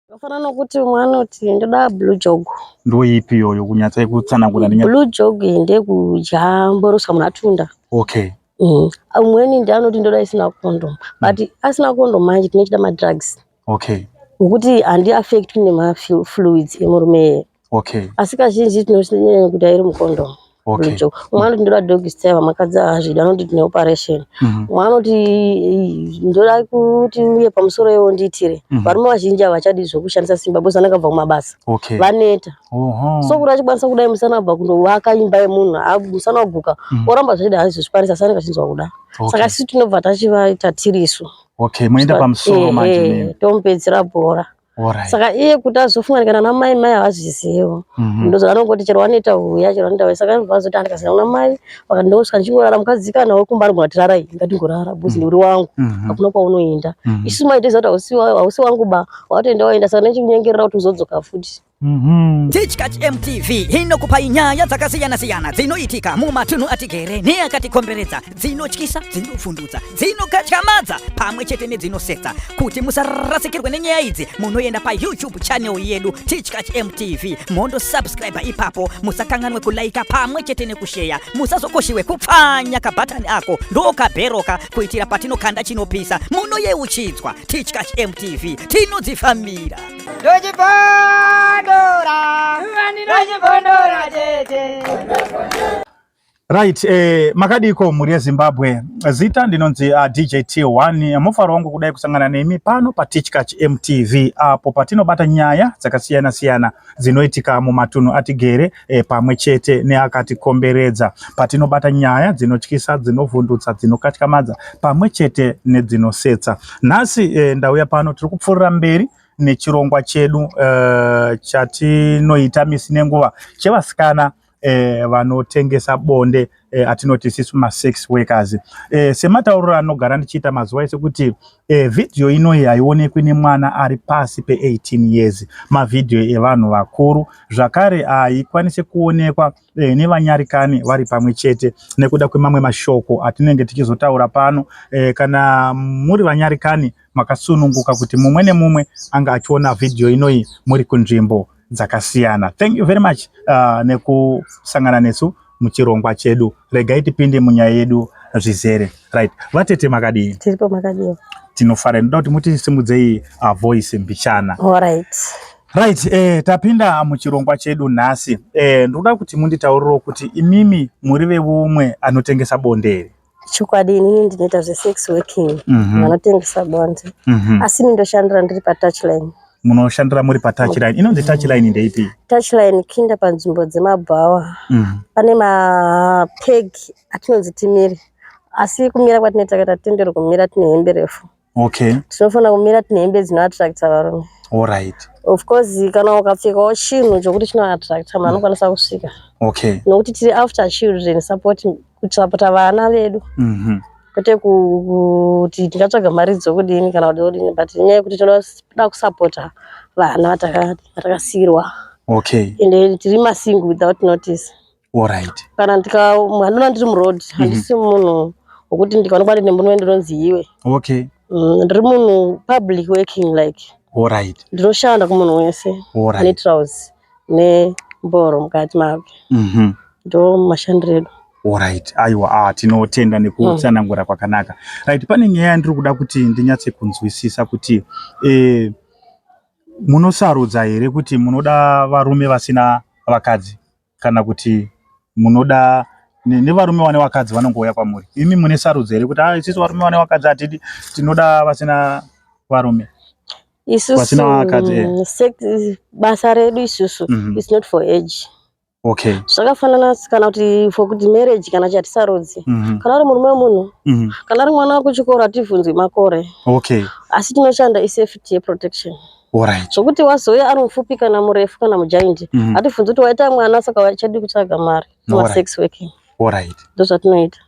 Zvakafanana nokuti umwe anoti ndoda blue jog. Ndoipi iyoyo kunyatsa kutsanangura ndinya. Blue jog iyi ndeyekudya mboro munhu atunda. Okay. Umweni ndiye anoti ndoda isina condom. But asina condom manje tinechida madrugs. Okay. Ngokuti handi affectwi nemafluids emurume iyeye. Okay. Asi kazhinji tinonyanya kuita iri mucondom. Okay. Umwe anoti ndoda doggy style vamakadzi haazvidi anoti tine operation. Umwe anoti ndoda kuti uye pamusoro iwo ndiitire. Varume vazhinji havachadi zvokushandisa simba because vanenge vabva kumabasa. Okay. Vaneta. So kuti achikwanisa kudai musana abva kundovaka imba yemunhu, musana waguka, oramba zvichida haizozvikwanisa asi anenge achinzwa kuda. Saka isusu tinobva tachivaita tirisu. Okay, moenda pamusoro manje. Tomupedzera bhora. Alright. Saka iye kuti azofunga kana ana mai mai havazvizivo. Ndozvaanongoti chero wanoita huya chero wanoita huya saka anobva azoti andikasina kuna mai vakati ndosvika ndichingorara mukadzi kana wekumba anogona kuti rarai ngatingorara because ndiuri wangu hakuna kwaunoenda. Isusu mai toziva kuti hausi wangu ba watoenda waenda saka ndichinyengerera kuti uzodzoka futi. Tichkach MTV inokupai nyaya dzakasiyana-siyana dzinoitika mumatunhu atigere neakatikomberedza, dzinotyisa, dzinovhundutsa, dzinokatyamadza pamwe chete nedzinosetsa. Kuti musarasikirwe nenyaya idzi, munoenda paYouTube channel yedu Tichkach MTV, mondosubscribe ipapo. Musakanganwe kulaika pamwe chete nekusheya. Musazokoshiwe kupfanya kabhatani ako ndokabheroka kuitira patinokanda chinopisa munoyeuchidzwa. Tichkach MTV tinodzifambira. Ndochibondora, ndochibondora tete. Right, makadiko mhuri yeZimbabwe. Zita ndinonzi DJ T1. Mufaro wangu kudai kusangana nemi pano paTichkach MTV apo patinobata nyaya dzakasiyana siyana dzinoitika mumatunhu atigere pamwe chete neakatikomberedza. Patinobata nyaya dzinotyisa, dzinovhundutsa, dzinokatyamadza pamwe chete nedzinosetsa. Nhasi ndauya pano tiri kupfuurira mberi nechirongwa chedu chatinoita misi nenguva chevasikana vanotengesa bonde atinoti isisu masex workers. Sematauriro anogara ndichiita mazuva ese kuti vhidhiyo inoyi haionekwi nemwana ari pasi pe18 years, mavhidhiyo evanhu vakuru zvakare haikwanisi kuonekwa nevanyarikani vari pamwe chete nekuda kwemamwe mashoko atinenge tichizotaura pano. Kana muri vanyarikani makasununguka kuti mumwe nemumwe anga achiona vhidhiyo inoyi muri kunzvimbo dzakasiyana. Thank you very much nekusangana nesu muchirongwa chedu. Regai tipinde munyaya yedu zvizere. Right, vatete makadii? Tiripo, makadii? Tinofara. Ndoda kuti mutisimudzei voice mbichana. Alright. Right, tapinda muchirongwa chedu nhasi. Ndoda kuti munditaurirewo kuti imimi muri veumwe anotengesa bonde here? Chokwadi, inini ndinoita zvesex working, vanotengesa bonde. Asi ini ndoshandira ndiri patouchline. Munoshandira muri patouchline. Inonzi touchline ndeipi? Touchline kinda panzvimbo dzemabhawa. Pane mapeg atinonzi timire. Asi kumira kwatinoita takaita tendero kumira tine hembe refu. Tinofanira kumira tine hembe dzinoattracta varume. Of course kana ukapfekawo chinhu chokuti chinoattracta munhu anokwanisa kusvika. Nokuti tiri after children support, kusapota vana vedu. Kwete kuti tingatsvaga mari dzokudini kana kuti kudini, but inyaya yekuti tinoda kusapota vana vatakasiyirwa. Ende tiri masingle without notice. Kana handona ndiri muroad, handisi munhu wekuti ndikaonekwa ndine murume ndinonzi iwe. Ndiri munhu public working like. Ndinoshanda kumunhu wese. Ane trousers nemboro mukati make. Ndo mashandiro edu. Alright. Aiwa, tinotenda nekutsanangura kwakanaka. Right, pane nyaya yandiri kuda kuti ndinyatse kunzwisisa kuti munosarudza here kuti munoda varume vasina vakadzi kana kuti munoda nevarume vane vakadzi vanongouya kwamuri? Imi mune sarudzo here kuti isusu varume vane vakadzi hatidi, tinoda vasina varume? Isusu Vasina vakadzi, basa redu isusu is not for age. Zvakafanana kana kuti for kuti marriage kana chatisarudzi. Kana uri murume wemunhu, kana uri mwana wekuchikoro hativhunzwi makore. Asi tinoshanda isafety yeprotection. Zvokuti wazouya ari mupfupi kana murefu kana mujaindi, hativhunzi kuti waita mwana saka wachadi kutsvaga mari. Sex working. Ndozvatinoita.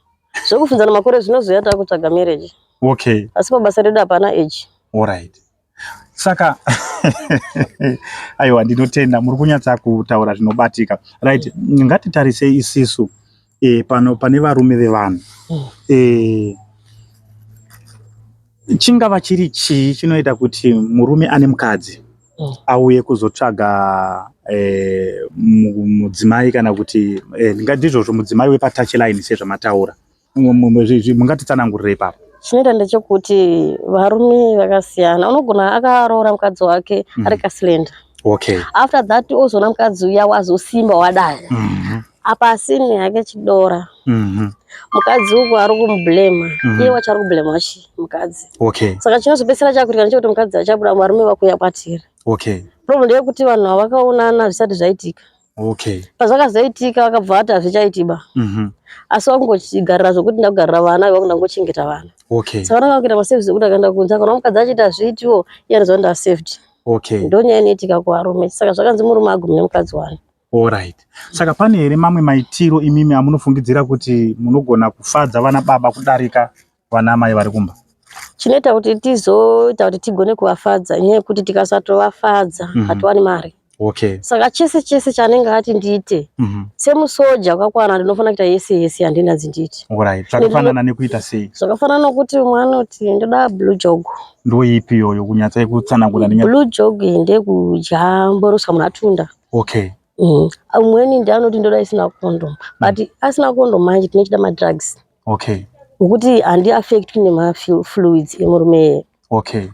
Zvekubvunzana makore zvinozouya takutsvaga marriage. Asi pabasa redu hapana age. Saka aiwa, ndinotenda muri kunyatsa kutaura zvinobatika. Right, ngatitarisei isisu pano pane varume vevanhu. Chingava chiri chii chinoita kuti murume ane mukadzi Auye kuzotsvaga mudzimai kana kuti ndingandizvozvo mudzimai wepatouch line sezvamataura. Mungatitsanangurire ipapo? Chinoita ndechekuti varume vakasiyana. Unogona akaroora mukadzi wake ari kaslender. After that ozoona mukadzi uya wazosimba wadai. Apa asini hake chidora. Mukadzi uku ari kumublema. Iye wacho ari kublema wachi mukadzi. Saka chinozopedzisira chakuitika ndechekuti mukadzi achabuda varume vakuuya kwatiri. Problem ndeyekuti vanhu ava vakaonana zvisati zvaitika. Pazvakazoitika vakabva vati hazvichaitiba. Asi vakungochigarira zvokuti ndakugarira vana ivo vakuda kungochengeta vana. Saka vanenge vakuita maservice ekuti akaenda kunze akaona mukadzi achiita hazviitiwo iye anoziva kuti ndasaved. Ndonyaya inoitika kuvarume. Saka zvakanzi murume agume nemukadzi wani. Alright. Saka pane here mamwe maitiro imimi amunofungidzira kuti munogona kufadza vana baba kudarika vana amai vari kumba? Chinoita kuti tizoita kuti tigone kuvafadza inyaya yekuti tikasatovafadza hatiwani mari. Saka chese chese chaanenge ati ndiite semusoja wakakwana ndinofanira kuita yese yese yandinanzi ndiite. Alright. Zvakafanana nekuita sei? Zvakafanana nokuti umwe anoti ndoda blue jog. Ndoipi iyoyo kunyatsa kutsanangura? Blue jog iyi ndeyekudya mboroswa munhu atunda. Umweni ndianoti ndoda isina condom. But asina condom manje tinochida madrugs. Ngokuti handi affect nemafluids emurume.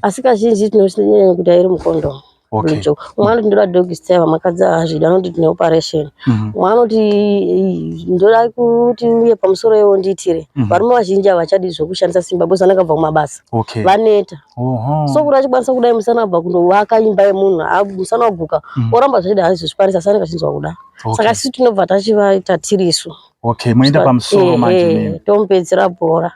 Asi kazhinji tinonyanya kuita iri mucondom. Umwe anoti ndoda dog style, makadzi haazvidi, anoti tine operation. Umwe anoti ndoda kuti uye pamusoro iwo ndiitire. Varume vazhinji havachadi zvokushandisa simba because vanenge vabva kumabasa. Vaneta. So kuti achikwanisa kudai musana abva kundovaka imba yemunhu, musana waguka, oramba zvichida haazozvikwanisa asi anenge achinzwa kuda. Saka isusu tinobva tachivaita tirisu. Moenda pamusoro manje nemi. Tomupedzera bhora.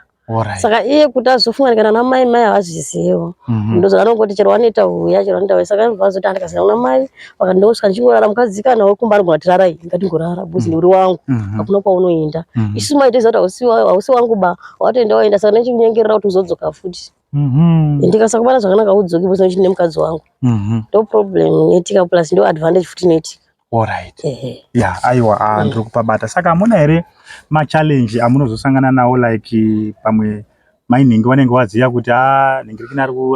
Saka iye kuti azofunga kana na mai mai havazvizivo. Ndozvaanongoti chero wanoita huya chero wanoita huya. Saka anobva azoti andikasina kuna mai vakati ndosvika ndichingorara mukadzi kana wekumba anogona kuti rarai ngatingorara because uri wangu hakuna kwaunoenda. Isusu mai toziva kuti hausi wangu ba watoenda waenda saka ndichikunyengerera kuti uzodzoka futi. Ndikasakubata zvakanaka udzoki because ndichine mukadzi wangu. Ndo problem inoitika plus ndo advantage futi inoitika. Alright. Yeah, aiwa ndiri kupabata. Saka hamuna here ma-challenge amunozosangana nawo like pamwe mai nhingi vanenge vaziva kuti nhingi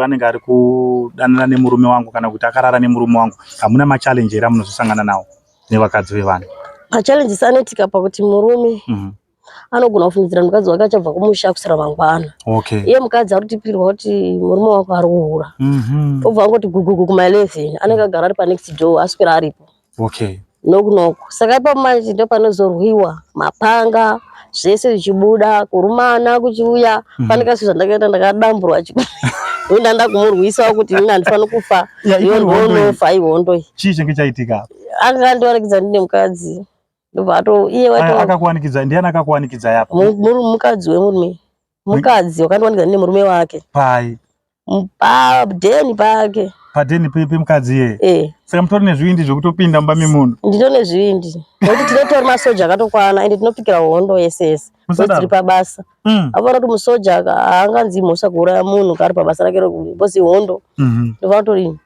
anenge ari kudanana nemurume wangu kana kuti akarara nemurume wangu. Hamuna ma-challenge here amunozosangana nawo nevakadzi vevanhu? Ma-challenges anoitika pakuti murume anogona kufungidzira mukadzi wake achabva kumusha kusera mangwana. Iye mukadzi ari kutipirwa kuti murume wako ari kuhura. Obva angoti gugugu kuma 11 anenge agara ari panext door aswera aripo. Noku noku. Saka ipapo manje ndo panozorwiwa mapanga zvese zvichibuda kurumana kuchiuya. Pane kasi zvandakaita ndakadamburwa ndanda kumurwisa kuti ini handifani kufa. Iwe ndonofa ihondo iyi. Chii chinge chaitika? Akandiwanikidza ndine mukadzi. Ndobva ato iye wato akakuwanikidza ndiani akakuwanikidza yapo? Mukadzi wemurume. Mukadzi wakandiwanikidza ndine murume wake. Pai. Padheni pake. Padheni pemukadzi iye? Saka mutori nezvivindi zvekutopinda mumba memunhu? Ndino nezvivindi. Nekuti tinotori masoja akatokwana ende tinopikira hondo yese yese. Tiri pabasa. Avona kuti musoja haanganzi mhosva kuuraya munhu kari pabasa rake because hondo. Ndofana kutorini.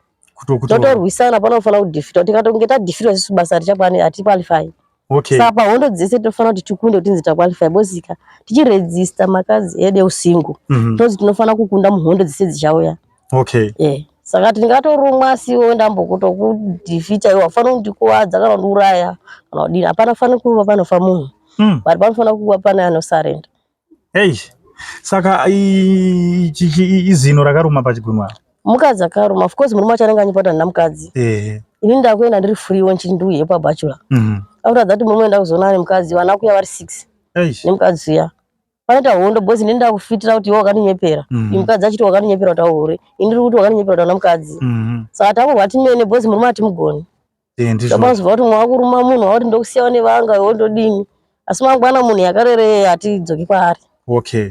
Totorwisana panofanira kudhifitwa. Tikatonge tadhifitwa isusu basa richakwani hatiqualify. Saka pahondo dzese tofanira kuti tikunde kuti tinzi taqualify bosika tichirejista makadzi edu eusingu. Tozi tinofanira kukunda muhondo dzese dzichauya. Saka tingatorumwa asi iwe ndambokutokudhifita iwe haufaniri kundikuvadza kana kundiuraya kana kudini. Hapana fanira kuva panofa munhu. But panofanira kuva pane anosarenda. Hey. Saka izino rakaruma pachigunwe. Mukadzi akaruma. Of course murume wacho anenge anyipota ndina mukadzi. Ini ndakuenda ndiri free wonchiti ndiuye pabachelor. After that murume ndakuzoona ane mukadzi vana kuya vari 6. Nemukadzi uya. Panoita hondo because ndini ndakufitira kuti iwe wakandinyepera. Mukadzi achiti wakaninyepera kuti auhure. Ini ndiri kuti wakaninyepera kuti auna mukadzi. Saka takurwa timene because murume atimugoni. Ndopazobva kuti mwakuruma munhu wakuti ndokusiya nevanga iwe ndodini. Asi mangwana munhu yakarere hatidzoki kwaari.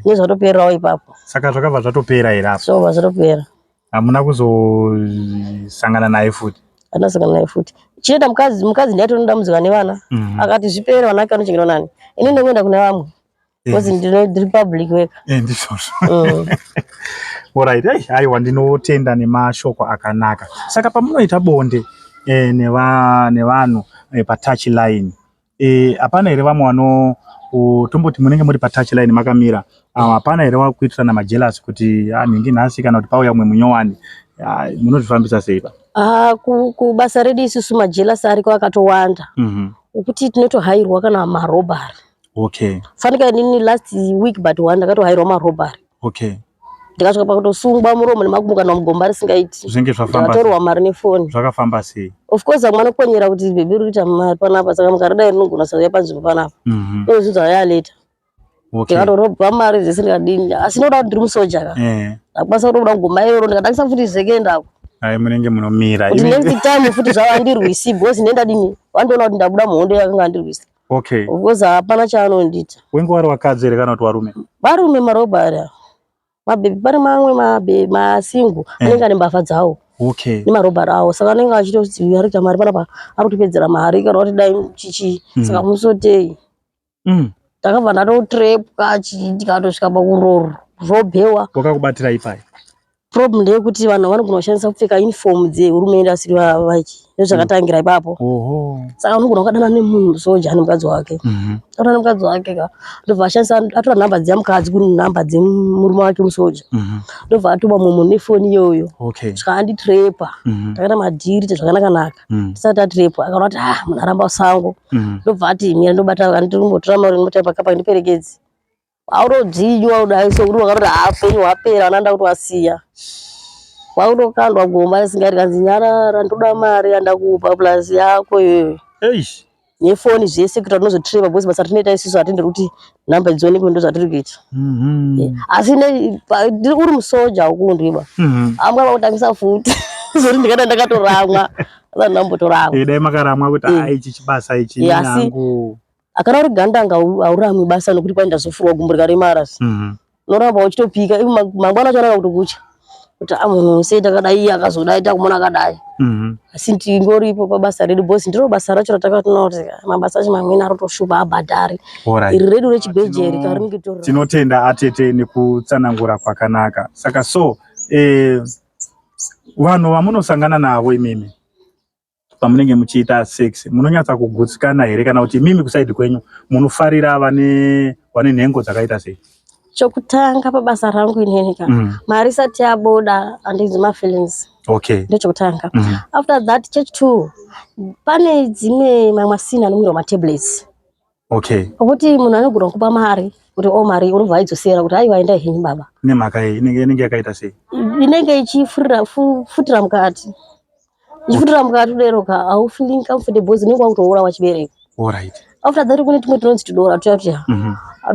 Nezvatopererawo ipapo. Saka zvakabva zvatopera here apo? Zvakabva zvatopera. Hamuna kuzosangana naye futi? Handina kusangana naye futi. Chinoita mukadzi ndiye atori nedambudziko nevana. Akati zvipere vana vake vanochengetwa nani. Ini ndingoenda kune vamwe. Because ndiri public worker. Ndizvozvo. Alright, hey, aiwa ndinotenda nemashoko akanaka. Saka pamunoita bonde nevanhu patouch line, hapana here vamwe vano tomboti munenge muri patouch line makamira, hapana here wakuitirana majealous kuti nhingi nhasi kana kuti pauya umwe munyowani, munozvifambisa sei pa? Ah, kubasa redu isusu majelasi ariko akatowanda Ukuti tinotohairwa kana marobhari. Okay. Fanika inini last week but one ndakatohairwa marobhari. Okay. Ndikasvika pakutosungwa muromo nemakumbo kana mugomba risingaiti. Zvinenge zvafamba. Ndakatorwa mari nefoni. Zvakafamba sei? Of course vamwe vanokonyera kuti bhebhi riri kuita mari panapa saka mukaridai rinogona kusauya panzvimbo panapa. Ndozvinzi auya later. Okay. Ndikatorobwa mari dzese ndikadini asi noda kuti ndiri musoja ka. Eh. Ndakwanisa kutobuda mugomba iroro ndikatangisa futi zvekuendako. Ai munenge munomira. Kuti next time futi zvavandirwisi because ndenda dini vandiona kuti ndabuda muhondo yakanga andirwisa. Okay. Of course hapana chaanondiita. Wenge wari vakadzi here kana kuti varume? Varume marobhari ava. Mabhebhi pane mamwe mabhebhi masingle anenge ane mbavha dzawo. Okay. Nemarobhari awo saka anenge achitoti uyu arikuita mari panapa ari kutipedzera mari kana kuti dai chichi saka musotei. Ndakabva ndatotrepwa chii ndikatosvika pakurobhewa. Wakakubatira ipai? Problem ndeyekuti vanhu vanogona kushandisa kupfeka uniform dzehurumende asiri vachi ndozvakatangira ipapo. Oho. Saka unogona wakadana nemunhu musoja ane mukadzi wake. Atora nemukadzi wake ka ndobva ashandisa atora nhamba dziya mukadzi kunhamba dzemurume wake musoja. Ndobva atuma mumwe munhu nefoni iyoyo. Okay. Svika anditrepa. Takaita madhiri zvakanaka naka. Tisati tatrepwa akaona kuti ah munhu aramba sango. Ndobva ati mira ndobata kanditombotora mari ndobata pakapa ndiperekedze. Wautodzvinywa kudai so kuti wakatoti haa upenyu hwapera vana nda kuti wasiya. Wautokandwa gomba risingaiti kanzi nyarara ndoda mari yandakupa plus yako iyoyo. Eish. Nefoni zvese kuita tinozotreva because basa ratinoita isusu hatenderi kuti nhamba dzionekwe ndozvatiri kuita. Asi ndiri uri musoja haukundwi ba. Amwe vakutangisa futi. Zoti ndikada ndakatoramwa. Asati ndambotoramwa. Dai makaramwa kuti ah ichi chibasa ichi Asi nangu. Akana uri gandanga hauramwi basa nokuti kwai ndazofurwa gumbo rikaremara. Unoramba uchitopika ivo mangwana acho anenge kutokucha. Kuti ah munhu sei takadai iye akazodai takumona akadai. Asi tingoripo pabasa redu boss ndiro basa racho ratakatoona kuti mabasa acho mamweni arotoshupa abhadhari. Alright. Iri redu rechibhejeri karinenge tori. Tinotenda atete nekutsanangura kwakanaka. Saka so vanhu vamunosangana navo imimi pamunenge muchiita sex munonyatsa kugutsikana here kana kuti imimi kusaidi kwenyu munofarira vane nhengo dzakaita sei? Chokutanga pabasa rangu inini ka mari isati yabuda handinzwi mafeelings. Okay. Ndochokutanga. After that church 2 pane dzimwe mamwe asina anomwirwa matablets. Okay. Okuti munhu anogona kupa mari kuti o mari unobva aidzosera kuti aiwa endai henyu baba. Nemhaka yei inenge yakaita sei? Inenge ichifurira futira mukati. Ichifutira mukati kudero ka au feeling comfortable because unenge wakutoora wachibereko. Alright. After that kune tumwe tunonzi tudora tuya tuya.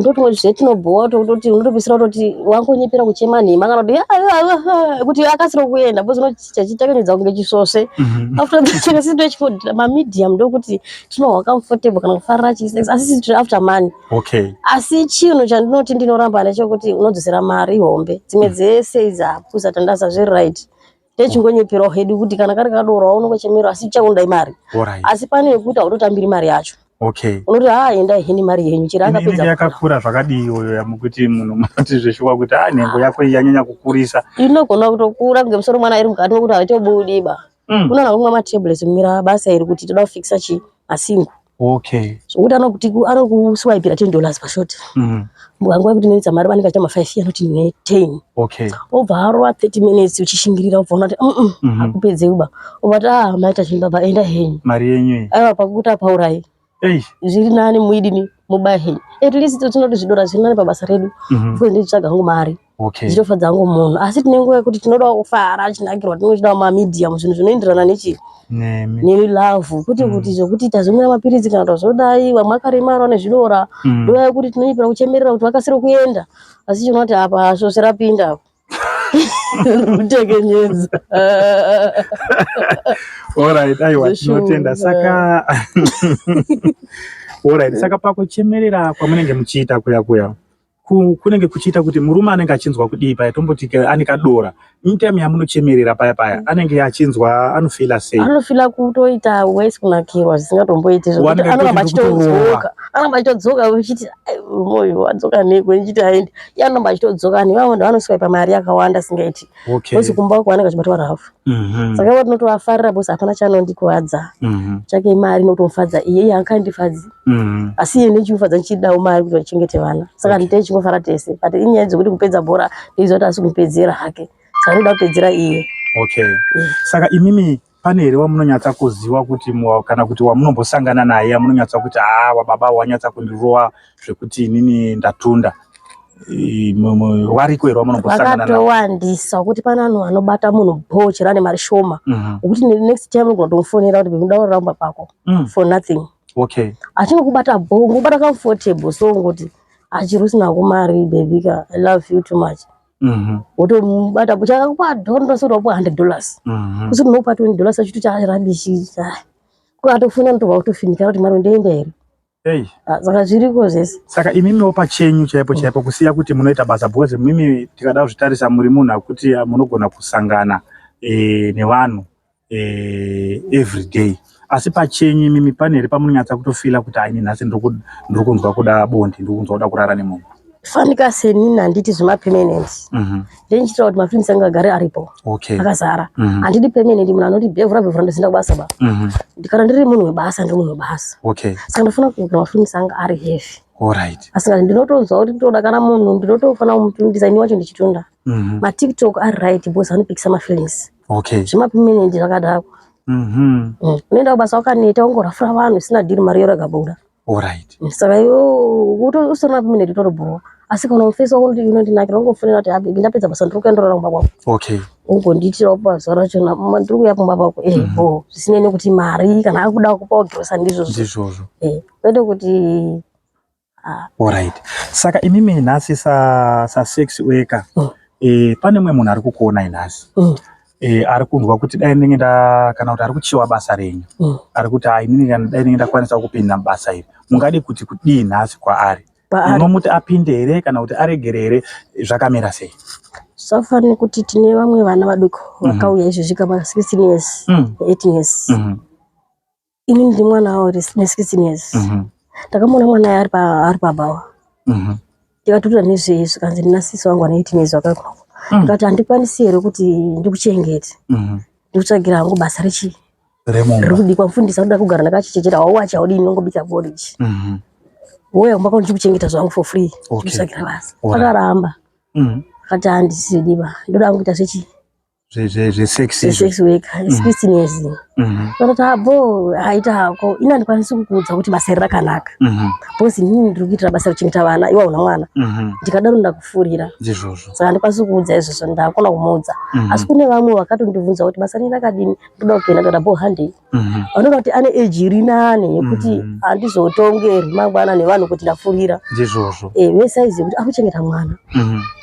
Ndo tumwe zvetinobhowa tototi unotopedzisira kutoti wangonyepera kuchema nhema kana kuti kuti akasira kuenda because unochichachitakanyidza kunge chisvosve. After that chero sisi tochifodira mamedium ndokuti tinohwa comfortable kana kufarira chisex asi sisi tiri after money. Okay. Asi chinhu chandinoti ndinoramba ndechekuti unodzosera mari hombe dzimwe dzese idzi hapusa tandasa zviri right. Techingonyeperawo hedu kuti kana kari kadoro unongochemera asi chakunoda imari. Alright. Asi pane yekuti hautotambiri mari yacho. Okay. Unoti haa endai henyu mari yenyu chero Inenge akapedza. yakakura zvakadii iyoyo yamukuti munhu munoti zveshuwa kuti ah nhengo yako iyi yanyanya kukurisa. Inogona kutokura kunge musoro mwana iri mukati mekuti haitobudi ba. Unoona kumwa matablets kumira basa iri kuti toda kufikisa chi masingo. Okay. Zvokuti anokuti anokuswipira $10 pashoti. Nguva yekuti ndinoita mari vanenge vachiita ma5 anoti ndine 10. Okay. Obva arova 30 minutes uchishingirira obva uona kuti hakupedzei ba. Obva ati ah maita chinhu baba enda henyu. Mari yenyu iyi. Aiwa pakuti apaurai. Eish. Zviri nani muidini mubaye henyu. At least tinoti zvidora zviri nani pabasa redu. Futi nditsvaga hangu mari. Okay. Ndichitofadza hangu munhu. Asi tine nguva yekuti tinodawo kufara chinakirwa tinochidawo mamedium zvinhu zvinoenderana nechi Nemi. nelove kuti kuti zvokuti tazomwira mapiritsi kana tazodai vamwe vakaremara nezvidora. Ndoya yekuti tinonyepera kuchemerera kuti vakasire kuenda. Asi chinoti apa svosve rapinda apa. Rutekenyedza. Alright, aiwa Zveshuwa. tinotenda. Saka Alright, saka pakuchemerera kwamunenge muchiita kuya kuya kunenge kuchiita kuti murume anenge achinzwa kudii paya tomboti ane kadora anytime yamunochemerera paya paya anenge achinzwa anofila sei? Anofila kutoita wesi kunakirwa zvisingatomboiti zvekuti Wanenge anoramba kuti ndikutorova. achitodzoka. Anoramba achitodzoka uchiti ai murume uyu wadzoka neko ndichiti aende. Iye anoramba achitodzoka ne vamwe vanoswipa mari yakawanda singaiti. Okay. Bosi kumba uko anenge achibatwa rafu. Saka ivo tinotovafarira bosi hapana chanondikuvadza. Chake imari inotomufadza iye iye haangandifadzi. Asi iye ndichimufadza ndichidawo mari kuti vachengete vana. Saka okay. Ndichingofara tese. But inyaya dzekuti kupedza bhora ndiziva kuti asi kumupedzera hake. Saka ndinoda kupedzera iye. Okay. Saka imimi Pane here wamunonyatsa kuziva kuti kana kuti wamunombosangana naye amunonyatsa kuti haa wababa wanyatsa kundirova zvekuti inini ndatunda? Wariko here wamunombosangana navo? Vakatowandisa kuti pane vanhu vanobata munhu bhoo chero ane mari shoma. Wekuti next time unogona kutomufonera kuti baby ndoda kuramba pako for nothing. Okay. Achingokubata bhoo, ngobata comfortable so ngoti achiri usina kumari baby ka, I love you too much. Wotomubata bhoo chakakupa dhondo so wapuwa $100. Kusi unopa $20 achiti charabishi. Atofuna ndobva kutofinika kuti mari ndoenda here. Hey. Ah, saka zviriko zvese. Saka imimiwo pachenyu chaipo chaipo kusiya kuti munoita basa because mimi tikada kuzvitarisa muri munhu akuti munogona kusangana nevanhu every day, asi pachenyu imimi pane here pamunonyatsa kutofila kuti aini nhasi ndiri kunzwa kuda bonde, ndiri kunzwa kuda kurara nemunhu? Fanika senini handiti zvemapermanent. Ndenichiitira kuti mafilms angu agare aripo. Akazara. Handidi permanent munhu anoti bhevhura bhevhura ndozinda kubasa ba. Kana ndiri munhu webasa ndiri munhu webasa. Saka ndofana kuita mafilms angu ari heavy. Alright. Asi ndinotonzwa kuti ndoda kana munhu ndinotofanira kumutundisa ini wacho ndichitunda. MaTikTok ari right because anopikisa mafeelings. Zvemapermanent zvakadhakwa. Unoenda kubasa wakaneta ungorafura vanhu isina dhiri mari yoragabuda. Alright. Saka iwe usina permanent utorobhowa. Asi kana mufesi wako unondinakira ungofonera kuti baby ndapedza basa ndiri kuenda kumba kwako. Okay. Ungondiitirawo pazuva rachona ndiri kuuya kumba kwako bho zvisinei nekuti mari kana akuda kupa wagirosa ndizvozvo. Ndizvozvo. Kwete kuti Alright. Saka imimi nhasi sa sex worker pane mumwe munhu ari kukuonai nhasi. Ari kunzwa kuti dai ndinge kana kuti ari kuchiwa basa renyu. Ari kuti inini kana dai ndinge ndakwanisa kupinda mubasa iri. Mungadi kuti kudii nhasi kwaari? Munomuti apinde here kana kuti aregere here, zvakamira sei? Zvafanira kuti tine vamwe vana vadoko vakauya izvezvi kama 16 years, 18 years. Inini ndi mwana wavo ne 16 years. Ndakamuona mwana ari pabhawa. Ndikatotora nezve zvikanzi ndina sisi wangu ane 18 years vakakura. Ndikati handikwanisi here kuti ndikuchengete. Ndikutsvagira hangu basa rechi remumba. Riri kudikwa mufundisi anoda kugara ndakachichechera wauwacha udini unongobika porridge. Wouya kumba kwangu ndichikuchengeta zvangu for free. Ndikutsvagira basa. Akaramba. Akati handisidi ba. Ndoda hangu kuita zvechi Zvesex. Zvesex worker 16 years. Akati abo haita hako. Ini handikwanisi kukuudza kuti basa iri rakanaka. Because inini ndiri kuitira basa rekuchengeta vana iwe hauna mwana. Ndikadaro ndakufurira. Ndizvozvo. Saka handikwanisi kukuudza izvozvo ndakona kumuudza. Asi kune vamwe vakatondibvunza kuti basa riri rakadini ndoda kuenda ndikati bo handei. Vanoona kuti ane age iri nani yekuti handizotongerwi mangwana nevanhu kuti ndafurira. Ndizvozvo. Vesaizi yekuti akuchengeta mwana.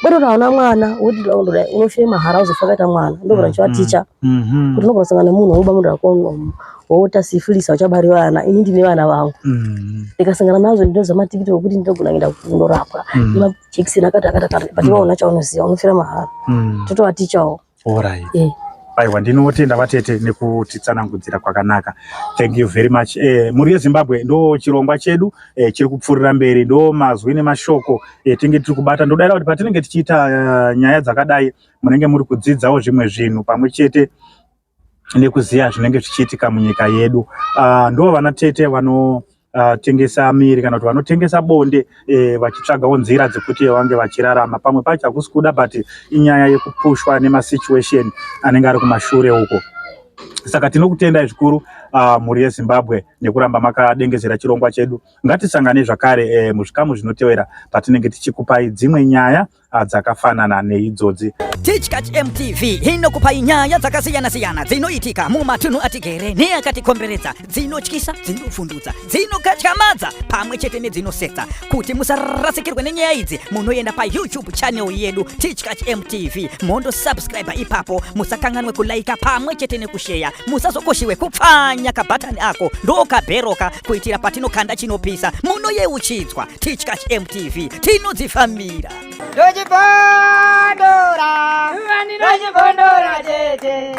Kwete kuti hauna mwana woti ndodai unofira mahara uzofa wakaita mwana. Ndogona ndichivaticha. Kuti unogona kusangana nemunhu woba munhu wako woita syphilis uchabari vana ini ndine vana vangu. Ndikasangana nazvo ndinoziva matikiti okuti ndinogona kuenda kundorapwa. Nemajekiseni akati akati akati but iwe hauna chaunoziva unofira mahara. Totovatichawo. Alright. Aiwa ndinotenda vatete nekutitsanangudzira kwakanaka. Thank you very much. Mhuri yeZimbabwe ndo chirongwa chedu chiri kupfuurira mberi, ndo mazwi nemashoko tinge tiri kubata. Ndodaira kuti patinenge tichiita nyaya dzakadai munenge muri kudzidzawo zvimwe zvinhu pamwe chete nekuziva zvinenge zvichiitika munyika yedu. Ndo vana tete vano tengesa miri kana kuti vanotengesa bonde vachitsvagawo nzira dzekuti vange vachirarama. Pamwe pacho hakusi kuda but inyaya yekupushwa nemasituation anenge ari kumashure uko. Saka tinokutendai zvikuru mhuri yeZimbabwe nekuramba makadengezera chirongwa chedu. Ngatisangane zvakare muzvikamu zvinotevera patinenge tichikupai dzimwe nyaya dzakafanana neidzodzi. Tichkach MTV inokupai nyaya dzakasiyana-siyana dzinoitika mumatunhu atigere neakatikomberedza, dzinotyisa, dzinovhundutsa, dzinokatyamadza pamwe chete nedzinosetsa. Kuti musarasikirwe nenyaya idzi, munoenda paYouTube channel yedu Tichkach MTV, mondosubscribe ipapo, musakanganwe kulaika pamwe chete nekusheya, musazokoshiwe kupfanya kabhatani ako ndokabheroka kuitira patinokanda chinopisa munoyeuchidzwa. Tichkach MTV tinodzifambira. Ndochibondora, ndochibondora tete.